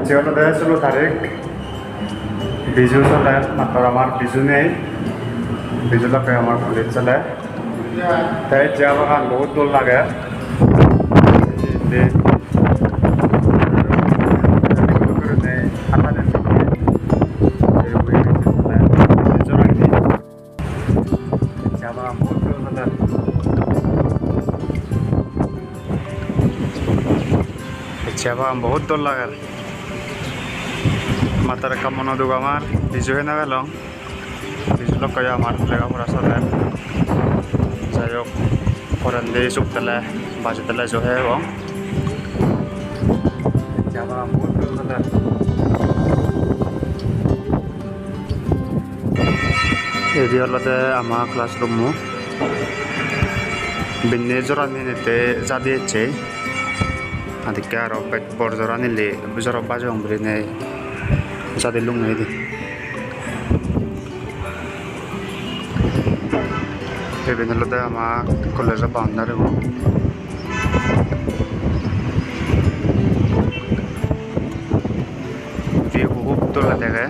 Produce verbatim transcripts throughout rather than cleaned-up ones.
Ecche olode solo tarik, Biju soler, mattor amar Biju nei, Biju lokke amar holi soler. Te ecche bagan bahut dol lager. Indi Ecche bagan bahut dol lager. Ecche bagan bahut dol lager. Mattor ekka mono duk amar, Biju hei no pelong. Biju lokke amar lega pora soler. Jai hok, porendi suk tele, baji tele jo hei ebong. Ecche bagan bahut dol lager. Edi olode ama classroom-o. Binne jora ninette jadi ecche. Adikke aro bek bor jora nile jora bajeyong birinei jadi lunge edi. Iben olode ama college-o boundary-bo. View-bo hub dol dege.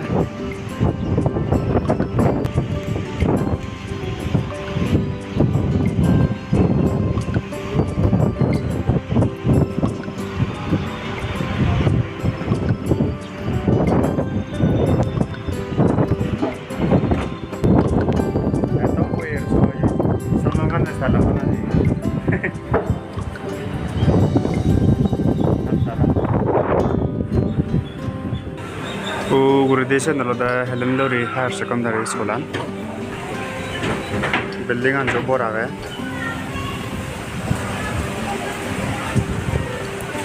Salman Khan style-ot banana. Uguredi siyen olode Helen Lowry Higher Secondary School-an. Building-an jo bor age.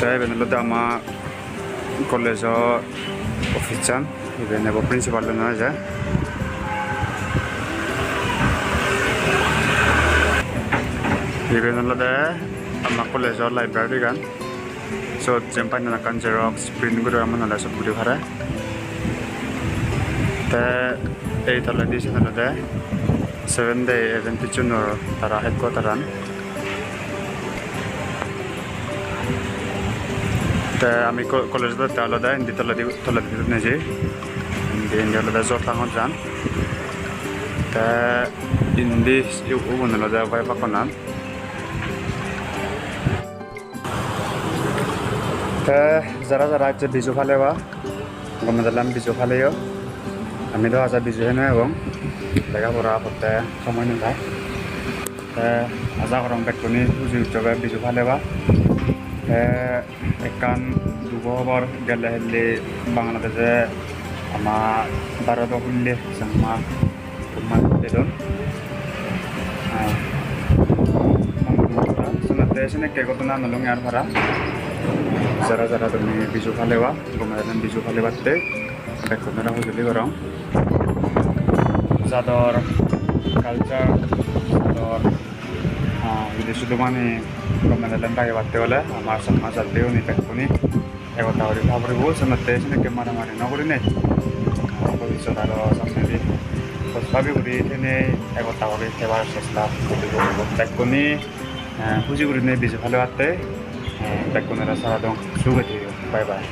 Te iben olode ama college-o office-an. Iben ebo principal-un oi je. Iben olode ama college-o library-gan. Sot jempai nanan ekkan xerox print guribar mone hole sot guri pare. Te ei toledi siyen olode Seventh Day Adventist-unor tara headquarter-an. Te ami co-, college-ot olode indi toledi, toledi nejei. Indi, indi olode jor tangot jan. Te indi u-, ubun olode bai bakkonan. Te jara jara ecche Biju paleba, gome dale ami Biju paleyo. Ami do aja Biju hei no ebong, lega pora potte somoy no pai. Te aja gorong bekkune huji hujjoge Biju paleba. Te ekkan dugo hobor, gelle helle Bangladesh-e ama Bharodo hulle Changma Mane dedon. Ah, senotte senekke ghotona nw longe ar para. Jara jara tumi Biju paleba, gome dale Biju palebatte bekkunore hojoli gorong. Jador culture, jador, ah, ridi sudumani gome dale ragebatte ole amar Changma jattigune bekkune egotta guri puribo, senotte senekke maramari nw gurinei, ah, bobissot aro samnedi bej bhabi guri thenei egotta guri thebar chesta guribo. Bekkune, eh, huji gurinei Biju palebatte, eh, bekkunore saradon, suge theyo. Bye bye.